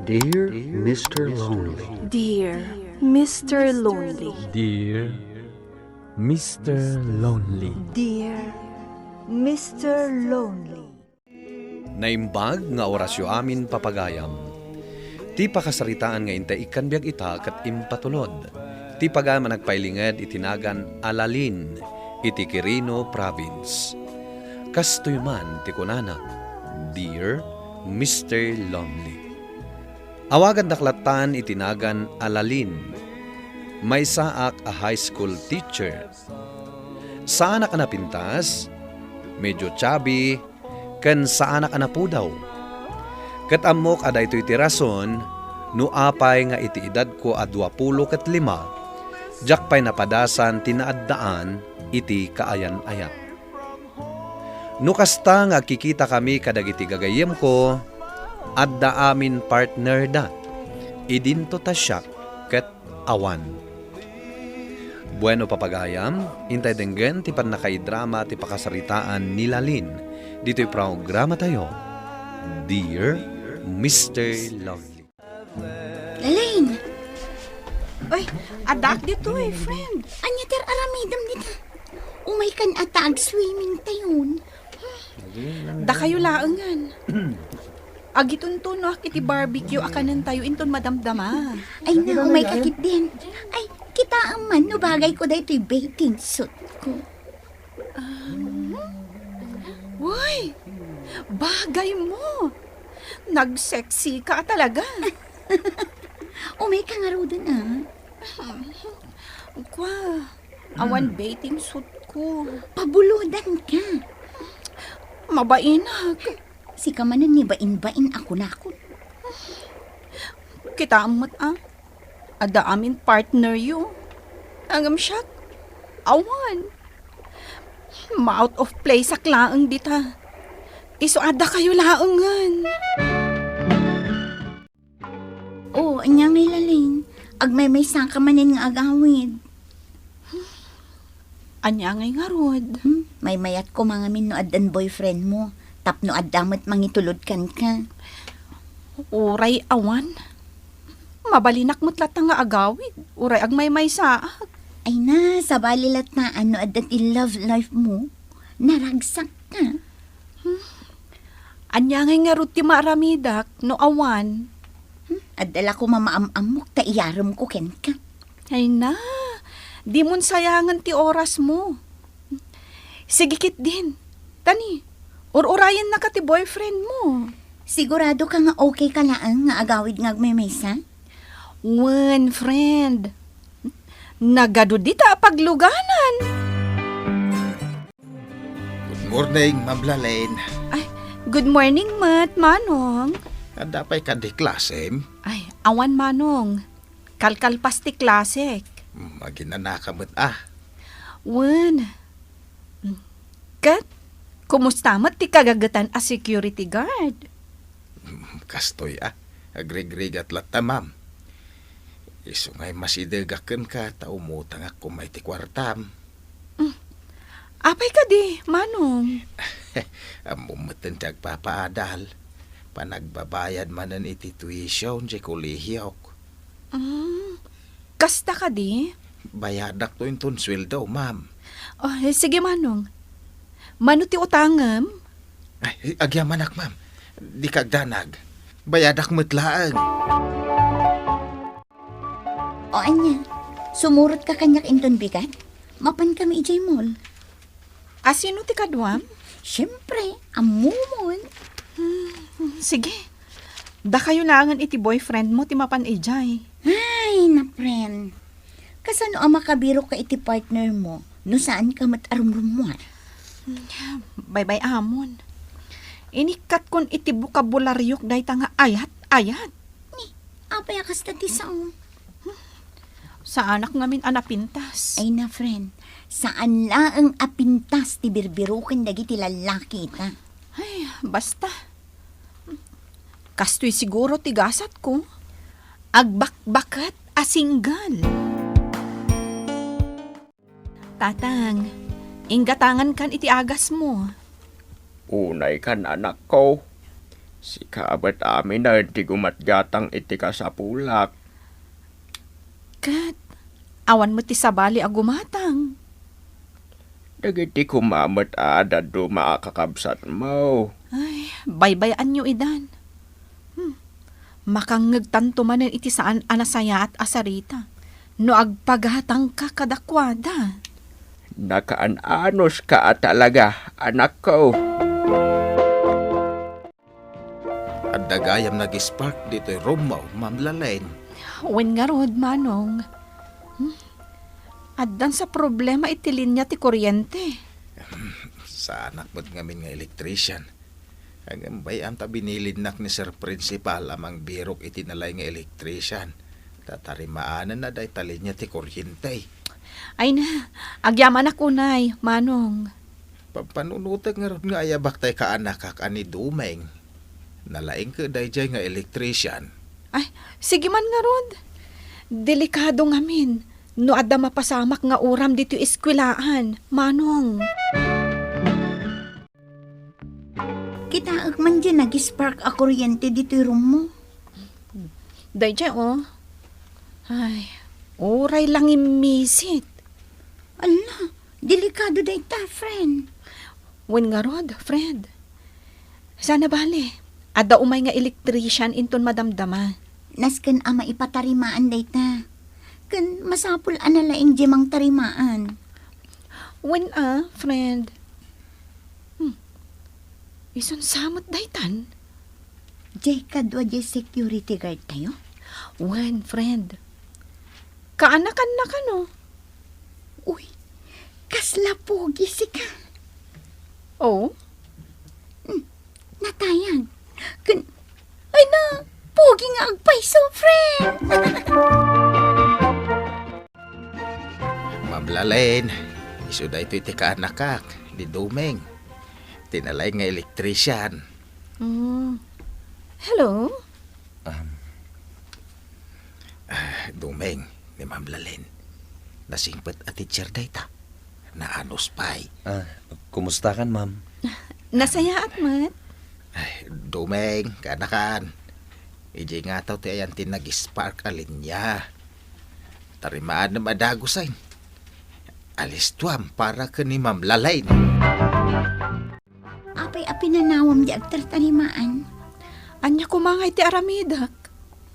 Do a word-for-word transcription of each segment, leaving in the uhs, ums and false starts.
Dear Mister Lonely. Dear Mister Lonely. Dear Mister Lonely. Dear Mister Lonely. Naimbag nga orasyo amin, papagayam. Ti pakasaritaan nga intay ikkan biag ita ket impatulod. Ti pagayam a nagpailinged iti nagan Alalin iti Quirino Province. Kastoy man ti kunana, Dear Mister Lonely. Awagandak lattan iti nagan Alalin. Maysaak a high school teacher. Saanak a napintas, medyo chubby, ken saanak a napudaw. Ket ammok a daytoy ti rason no apay nga iti edadko a duapulo ket lima, diak pay napadasan ti naaddaan iti kaayan-ayat. No kasta nga agkikitakami kadagiti gagayyemko, adda amin partnerda. Idinto ta siak ket awan. Bueno, papagayam, intay denggen ti pannakaidrama ti pakasaritaan ni Lalin ditoy programatayo, Dear Mister Lonely. Lalin! Ay, addaak ditoy, friend. Ania ti ar-aramidem dita? Umaykan a ta ag-swimming tayon. Dakayo laengen. Agituntunoak iti barbecue a kanentayo inton madamdama. Ay na, umay ka ketdin. Ay, kitaem man no bagayko daytoy bathing suit ko. Um, uy, bagay mo. Nag-sexy ka talaga. Umay ka ngaruden, ah. Kwa, awan bathing suit ko. Pabulodan ka. Mabainak. Sika manen ni bain-bain a kunakon. Kitaem met a, adda amin partner yo. Ngem siak, awan. Ma-out of place ak laeng dita. Isu a dakayo laengen. O, ania ngay, Lalin? Agmaymaysa ka manen nga agawid. Ania ngay ngarud? Hmm, maymayat koma ngamin no addan boyfriend mo, tapno adda met mangitulod kenka. Uray awan. Mabalinak met latta nga agawid, uray agmaymaysaak. Ay na, sabali latta no adda ti love life mo. Naragsak ka. Hmm. Ania ngay ngarud ti maaramidak no awan? Hmm, adda la koma maam-ammok ta iyaremko kenka. Ay na, dimon sayangen ti oras mo. Sige ketdin. Tani, ur-urayennaka ti boyfriend mo. Sigurado ka nga okay ka laeng nga agawid nga agmaymaysa? Wen, friend. Nagadu dita a pagluganan. Good morning, Ma'am Lalin. Ay, good morning met, Manong. Adda pay kadi klasem? Ay, awan, Manong. Kalkalpas ti klasek. Hmm, aginanaka met, ah. Wen. Ket, kumusta met ti kagagetan a security guard? Hmm, kastoy, ah. Agrigrigat latta, ma'am. Isu ngay masidegak kenka ta umutangak koma iti kuartam. Mm. Apay kadi, Manong? Ammom metten ti agpapaadal. Panagbabayad manen iti tuition ti kolehiok. Mm. Kasta kadi? Bayadakto inton sueldo, ma'am. Oh, eh, sige, Manong. Mano ti utangem? Ay, agyamanak, ma'am. Dika agdanag. Bayadak met laeng. O ania, sumurotka kaniak inton bigat? Mapankami idiay mall. A sino ti kaduam? Siempre, ammomon. Hmm, sige. Dakayo laengen iti boyfriend mo ti mapan idiay. Ay, na friend. Kasano a makabirok ka iti partner mo no saan ka met a rumrummuar? Baybay-amon. Inikkatkon iti bokabulariok dayta nga ayat-ayat. Ni, apay a kasta ti sao? Saanak ngamin a napintas. Ay na, friend, saan laeng a pintas ti birbiroken dagiti lallaki ita. Ay, basta. Kastoy siguro ti gasatko. Agbakbaket a single. Tatang, inggatangankan iti agasmo. Unaykan, anakko. Sika met aminen ti gumatgatang iti kasapulak. Ket awan met ti sabali a gumatang. Dagiti koma met a dadduma a kakabsatmo. Ay, baybay-anyo idan. Hmm. Makangngegtanto manen iti saan a nasayaat a sarita no agpagatangka kadakuada. Nakaan-anuska a talaga, anakko. Adda gayam nag-spark ditoy roommo, Ma'am Lalaine. Wen ngarud, Manong. Hmm? Addan sa problema iti linia ti kuryente. Saanak met ngamin nga electrician. Ngem bay-am ta binilidnak ni Sir Principal a mangbirok iti nalaing nga electrician. Ta tarimaanenna dayta linia ti kuryente. Ay na, agyamanak unay, Manong. Pampanunotek ngarud nga ayabak tay kaanakak a ni Dumeng. Nalaing ket daydiay nga electrician. Ay, sige man ngarud. Delikado ngamin no adda mapasamak nga uram ditoy eskwelaan, Manong. Kitaek man diay nag-spark a kuryente ditoy roommo. Daydiay, oh. Ay, uray langimmisit. Ala, delikado dayta, friend. Wen ngarud, friend. Sana bale, adda umay nga electrician inton madamdama. Nasken a maipatarimaan dayta. Ken masapul a nalaing diay mangtarimaan. Wen a, friend. Hmm. Isun sa met daytan? Diay kadua diay security guard tayo? Wen, friend. Kaanakanna kano? Uy, kasla pogi sika. Oh? Hmm, natayag. Ken, ay na, pogi nga agpayso, friend. Ma'am Lalaine, isu daytoy ti kaanakak, ni Dumeng. Ti nalaing nga electrician. Mm. Hello? Um, ah, Dumeng, ni Ma'am Lalaine. Nasingpet a teacher dayta. Naanus pay. Ah, kumusta kan, ma'am? Nasayaat met. Ay, Dumeng, kaanakan. Idiay ngataw ti ayan ti nag-spark a linia. Tarimaan a dagusen. Alistuam para ken ni Ma'am Lalaine. Apay a pinanawam di agtartarimaan? Ania koma nga iti aramidek?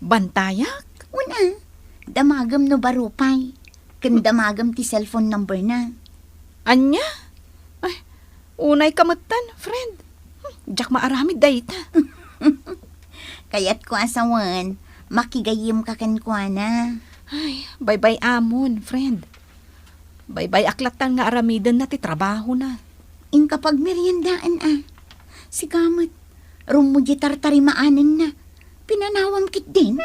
Bantayak? Una, damagem no baro pay. Ken damagem ti cellphone number na. Ania? Ay, unay ka metten, friend. Hmm, diak maaramid dayta. Kayatko a sawen, makigayyemka kenkuana. Ay, baybay-amon, friend. Baybay-ak lattan nga aramidenna ti trabahona. Inka pagmeriendaen a. Sika met, rummo di tartarimaanenna. Pinanawam ketdin.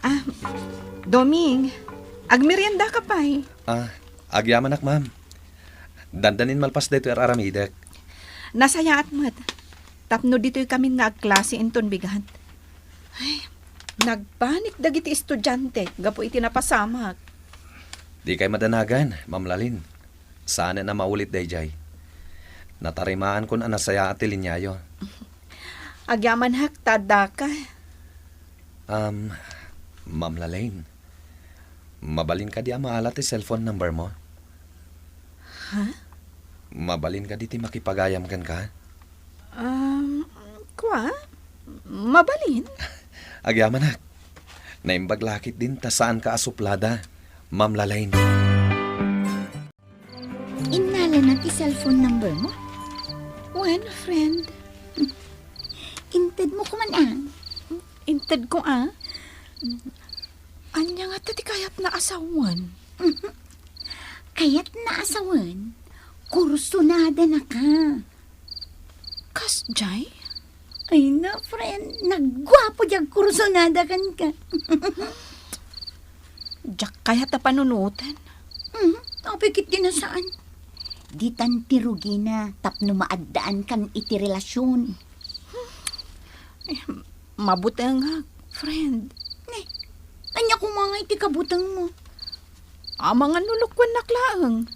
Ah, Doming, agmerienda ka pay? Ah, agyamanak, ma'am. Dandanin malpas daytoy ar-aramidek. Nasayaat met. Tapno ditoy kamin nga agklase inton bigat. Ay, nagpanik dagiti estudiante gapu iti napasamak. Dikay madanagan, Ma'am Lalin. Saanen a maulit daydiay. Natarimaanko a nasayaat ti liniayo. Agyamanhak ta addaka. Um, Ma'am Lalaine, mabalin kadi a maala ti cellphone number mo? Ha? Mabalin kadi ti makipagayam kenka? Um, kua? Mabalin? Agyamanak. Naimbag la ketdin ta saanka a suplada, Ma'am Lalaine. Innalana ti cellphone number mo? Wen, friend. Intedmo koma, a. Intedko, a. Ania ngata ti kayatna a sawen? Kayatna a sawen, kursonadanaka. Kasdiay? Ay na, friend, nagguapo diay agkursunada kenka. Diak kayat a panunoten. Mhm, apay ketdi a saan? Ditan ti rugina tapno maaddaankan iti relasion. Eh, mabutengak, friend. Ne, ania koma nga iti kabutengmo? Amangan no lukuennak laeng.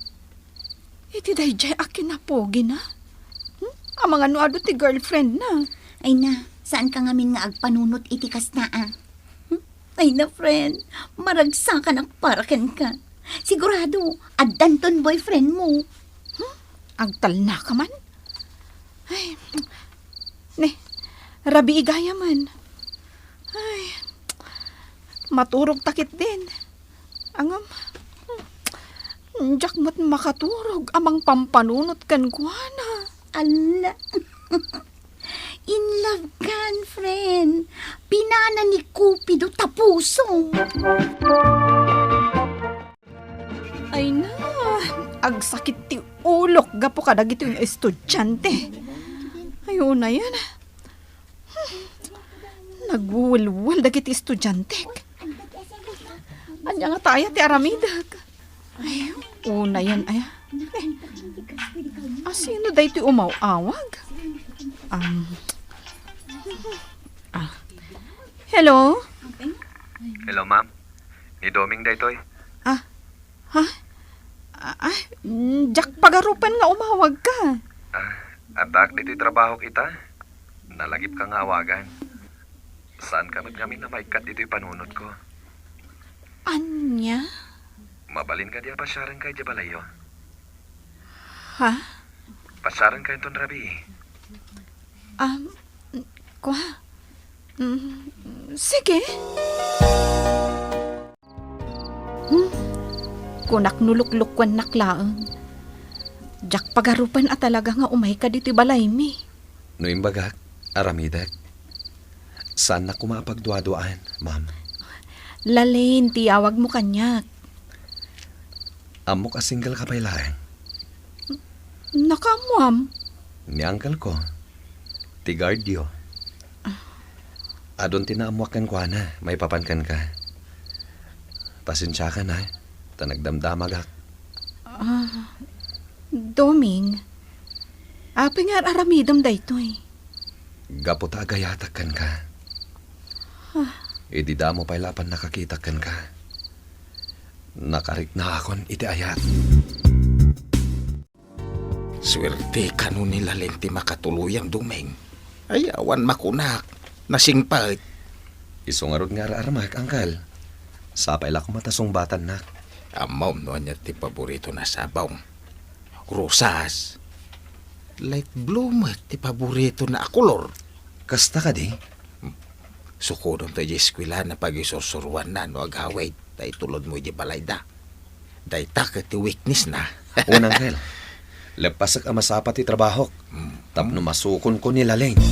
Iti daydiay a kinapogina? Hmm? Amangan no adu ti girlfriend na. Ay na, saan ka ngamin nga agpanunot iti kasta, ah? Hmm? Ay na, friend, maragsakan ak para kenka. Sigurado, addanton boyfriend mo. Hmm? Agtalna ka man? Ay, ne, rabii gayam. Ay, maturog ta ketdin. Ngem, hmm, diak met makaturog a mangpampanunot kenkuana. Alla. In love kan, friend. Pinana ni Cupido ta puso. Ay na, agsakit ti ulok gapu kadagiti estudiante. Ay, unayen. Hmm, nagwuwelwel dagiti estudiantek. Ania ngata aya ti aramidek? Ay, unayen aya. Eh, asino daytoy umaw-awag? Um, ah. Hello? Hello, ma'am. Ni Doming daytoy. Ah, ha? Ah, ah, mm, diak pagarupan nga umawag ka. Ah, addaak ditoy trabahok ita. Nalagip ka nga awagan. Saan ka met ngamin a maikkat ditoy panunot ko? Ania? Mabalin kadi a pasiaren ka idiay balayyo? Ha? Pasiaren ka inton rabii. Um, kua? Mm, sige. Hmm? Kunak no luklukkuennak laeng. Diak pagarupan a talaga nga umayka ditoy balaymi. No imbagak, aramidek. Saannak koma a pagduaduaan, ma'am. Lalaine ti yawagmo kaniak. Ammok a single ka pay laeng. Nakaammoam? Ni uncle ko. Ti guardyo. Adun ti naammoak kenkuana, maipapan kenka. Pasensiakan, ha, ta nagdamdamagak. Ah, Doming, apay nga ar-aramidem daytoy? Gapu ta agayatak kenka. Ah. Idi damo pay la a pannakakitak kenka, nakariknaakon iti ayat. Suerte kano ni Lalaine ti makatulong, Doming. Ay, awan makunak. Nasingpet. Isu ngarud nga ar-armak, uncle. Sapay la koma ta sungbatannak. Ammom no ania ti paboritona a sabong. Rosas. Light blue met ti paboritona a kolor. Kasta kadi? Sukodonto idiay eskuela a pagisursuroanna no agawid ta itulodmo idiay balayda. Dayta ket ti weaknessna. Wen, uncle. Leppasek a masapa ti trabahok. Mm. Tapno masukonko ni Lalaine.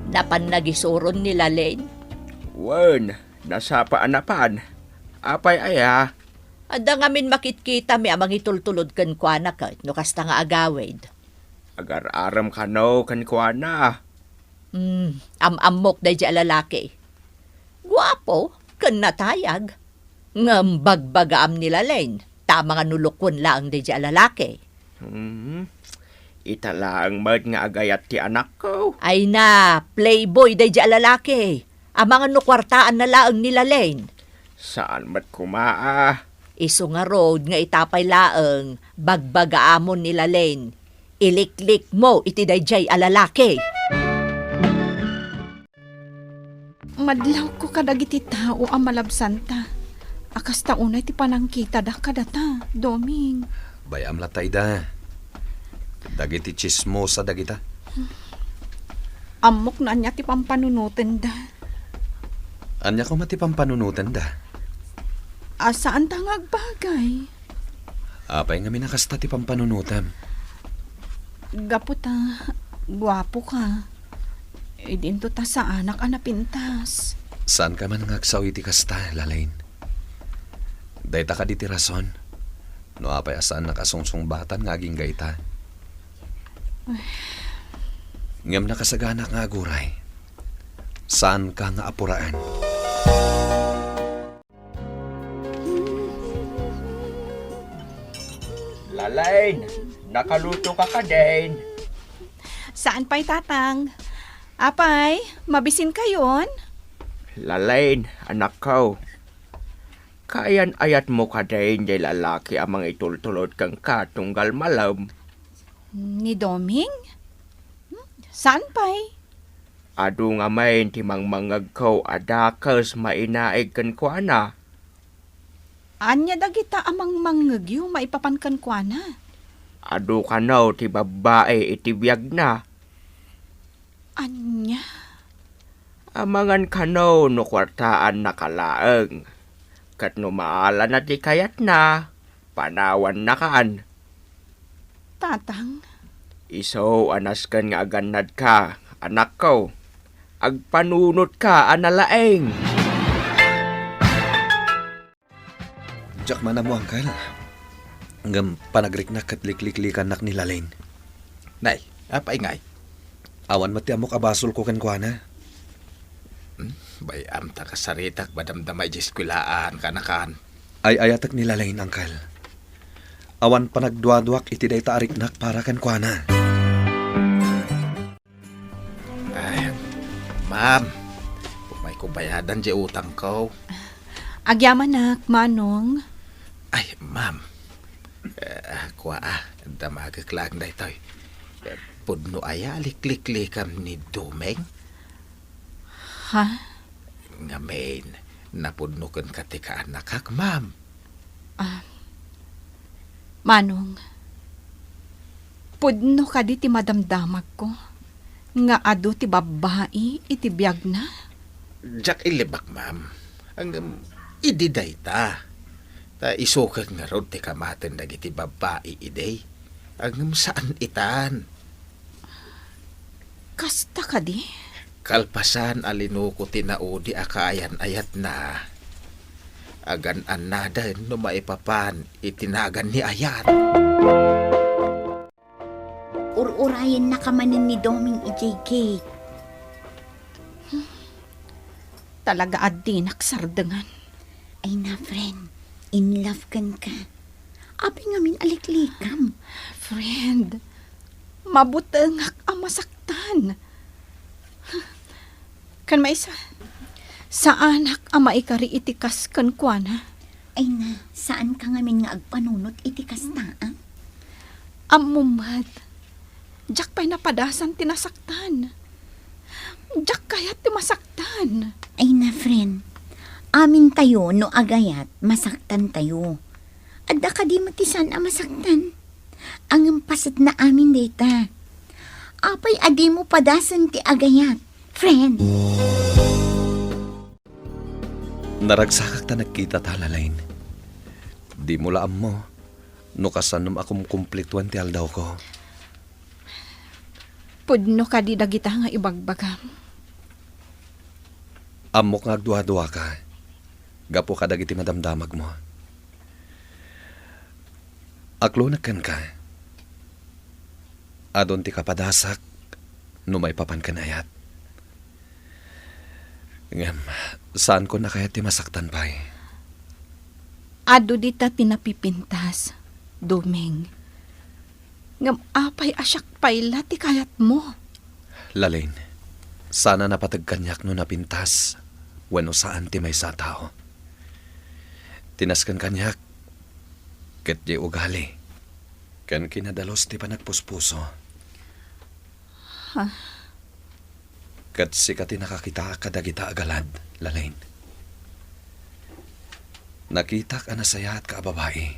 Napan nagisuron ni Lalaine? Wen, nasapa a napan. Apay aya? Adda ngamin makitkitami a mangitultulod kenkuana ket no kasta nga agawid. Agar-arem kano kenkuana. Hmm, am-ammok daydiay a lalaki. Guapo ken natayag. Ngem bagbagaam ni Lalaine, ta amangan no lukuen laeng daydiay a lalaki. Hmm. Ita laeng met nga agayat ti anakko. Ay na, playboy daydiay a lalaki. Amangan no kuartaanna laeng ni Lalaine. Saan met koma a. Isu ngarud nga ita pay laeng bagbagaamon ni Lalaine. Iliklikmo iti daydiay a lalaki. Madlawko kadagiti tao a malabsanta a kasta unay ti panangkitada kadata, Doming. Bay-am latta ida. Dagiti tsismosa dagita. Ammok no ania ti pampanunotenda. Ania koma ti pampanunotenda? A, saanta nga agbagay. Apay ngamin a kasta ti pampanunotam? Gapu ta guapo ka. Idinto ta saanak a napintas. Saanka man nga agsao iti kasta, Lalaine? Dayta kadi ti rason no apay a saannak a sungsungbatan nga agingga ita? Ngem nakasaganak nga aguray, saanka nga apuraen. Lalaine, nakaluto ka kadin? Saan pay, Tatang. Apay, mabisin kayon? Lalaine, anakko. Kaayan-ayatmo kadin jay lalaki a mangitultulod kenka tunggal malem? Ni Doming? Hmm, saan pay? Adu ngamin ti mangmangngegko a dakes mainaig kenkuana. Ania dagita a mangmangngegyo maipapan kenkuana? Adu kano ti babbai iti biagna. Ania? Amangan kano no kuartaannaka laeng. Ket no maalana ti kayatna, panawannakan. Tatang. Isu a nasken nga agannadka, anakko. Agpanunotka a nalaing. Diak man ammo, Uncle. Ngem panagriknak ket likliklikannak ni Lalaine. Nay, apay ngay? Awan met ti ammok a basolko kenkuana. Hmm, bay-am ta kasaritak madamdama idiay eskuelaan, kaanakan. Ay-ayatek ni Lalaine, Uncle. Awan panagduaduak iti dayta a riknak para kenkuana. Ay, ma'am, umayko bayadan diay utangko. Agyamanak, Manong. Ay, ma'am. Eh, kua, ah, damagek laeng daytoy. Eh, pudno aya a likliklikam ni Doming? Ha? Ngamin, napudno kenka ti kaanakak, ma'am. Ah, Manong, pudno kadi ti madamdamagko nga adu ti babbai iti biagna? Diak illibak, ma'am. Ngem idi dayta, ta isu ket ngarud ti kamaten dagiti babbai idi. Ngem saan itan. Kasta kadi? Kalpasan a linuko ti naudi a kaayan-ayatna, agan-annaden no maipapan iti nagan ni ayat. Ur-urayennaka manen ni Doming idiay gate. Talaga a dinak sardengan. Ay na, friend. In love kenka. Apay ngamin a liklikam? Friend, mabutengak a masaktan. Ken maysa, saanak a maikari iti kas kenkuana. Ay na, saanka ngamin nga agpanunot iti kasta, a? Ammom met, diak pay napadasan ti nasaktan. Diak kayat ti masaktan. Ay na, friend. Amintayo no agayat, masaktantayo. Adda kadi met ti saan a masaktan? Ngem paset na amin dayta. Apay a dimo padasen ti agayat, friend? Naragsakak ta nagkitata, Lalaine. Dimo la ammo no kasanom a kumkumpletoen ti aldawko. Pudno kadi dagita nga ibagbagam? Ammok nga agduaduaka gapu kadagiti madamdamagmo. Aklonek kenka. Adun ti kapadasak no maipapan ken ayat. Ngem, saanko a kayat ti masaktan pay. Adu dita ti napipintas, Doming. Ngem apay a siak pay la ti kayatmo? Lalaine, saan a napateg kaniak no napintas wenno saan ti maysa a tao. Ti nasken kaniak, ket diay ugali ken kinadalus ti panagpuspuso. Ha? Ket sika ti nakakitaak kadagita a galad, Lalaine. Nakitak a nasayaatka a babai.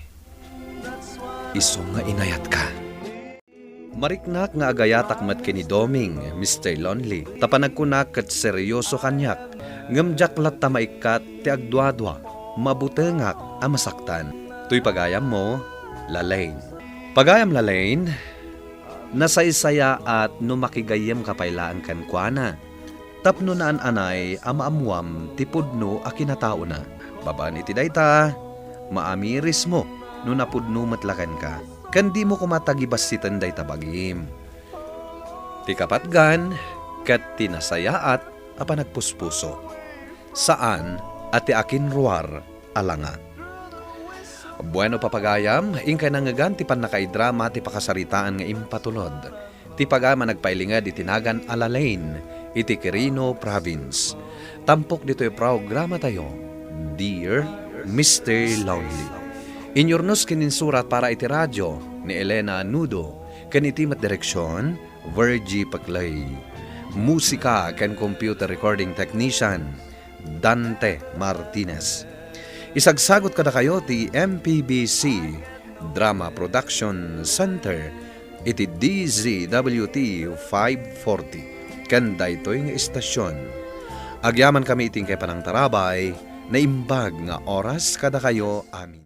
Isu nga inayatka. Mariknak nga agayatak met ken ni Doming, Mister Lonely, ta panagkunak ket seryoso kaniak, ngem diak latta maikkat ti agduadua, mabutengak a masaktan. Toy pagayammo, Lalaine. Pagayam, Lalaine, nasaysayaat no makigayyemka pay laeng kenkuana. Tapno naan-anay a maammuam ti pudno a kinataona. Babaen iti dayta, maamirismo no napudno met la kenka, ken dimo koma tagibassiten dayta bagim. Ti kapatgan ket ti nasayaat a panagpuspuso, saan a ti akinruar a langa. Bueno, papagayam, inkay nangngegan ti pannakaidrama ti pakasaritaan nga impatulod ti pagayam a nagpailinged iti nagan a Lalaine iti Quirino Province. Tampok ditoy programatayo, Dear Mister Lonely. Inyurnos ken insurat para iti radio ni Elena Nudo Ken iti met direksion, Virgie Paclay. Musika ken computer recording technician, Dante Martinez. Isagsagot kadakayo ti M P B C Drama Production Center iti D Z W T five forty ken daytoy nga istasyon. Agyamankami iti inkay panangtarabay, naimbag nga oras kadakayo amin.